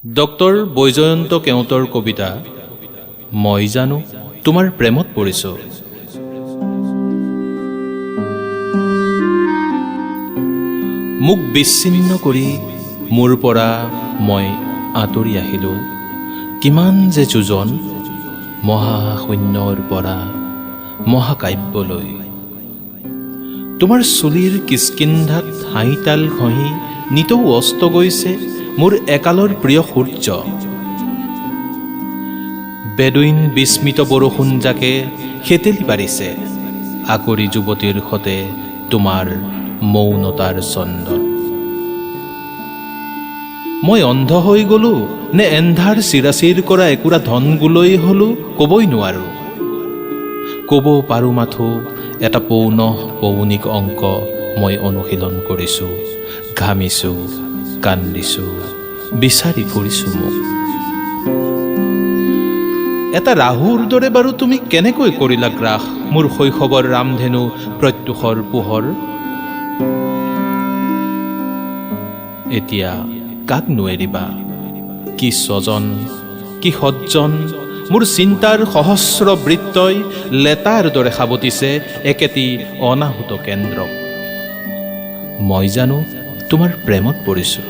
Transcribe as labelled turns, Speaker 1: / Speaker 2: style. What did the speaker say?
Speaker 1: Doctor Baijayanta কেওটৰ কবিতা মই জানো তোমাৰ প্ৰেমত পৰিছোঁ। মোক বিচ্ছিন্ন কৰি মোৰ পৰা মই আঁতৰি আহিলোঁ কিমান যে যোজন মহাশূন্যৰ পৰা মহাকাব্যলৈ। তোমাৰ চুলিৰ কিষ্কিন্ধাত হাঁহিতাল ঘঁহি নিতৌ অস্ত গৈছে মোৰ একালৰ প্ৰিয় সূৰ্য। বেদুইন বিস্মিত বৰষুণ জাকে সেতেলি পাৰিছে আকৰি যুৱতীৰ সতে তোমাৰ মৌনতাৰ ছন্দত। মই অন্ধ হৈ গ'লো নে এন্ধাৰ চিৰাচিৰ কৰা একুৰা ধনগুলৈ হ'লো ক'বই নোৱাৰোঁ। ক'ব পাৰোঁ মাথো এটা পৌনঃ পৌনিক অংক মই অনুশীলন কৰিছোঁ, ঘামিছোঁ, কান্দিছোঁ, বিচাৰি ফুৰিছোঁ মোক। এটা ৰাহুৰ দৰে বাৰু তুমি কেনেকৈ কৰিলা গ্ৰাস মোৰ শৈশৱৰ ৰামধেনু প্ৰত্যুষৰ পোহৰ? এতিয়া কাক নোৱাৰিবা, কি স্বজন কি সজ্জন, মোৰ চিন্তাৰ সহস্ৰ বৃত্তই লেটাৰ দৰে সাৱটিছে একেটি অনাহুত কেন্দ্ৰক। মই জানো তোমাৰ প্ৰেমত পৰিছোঁ।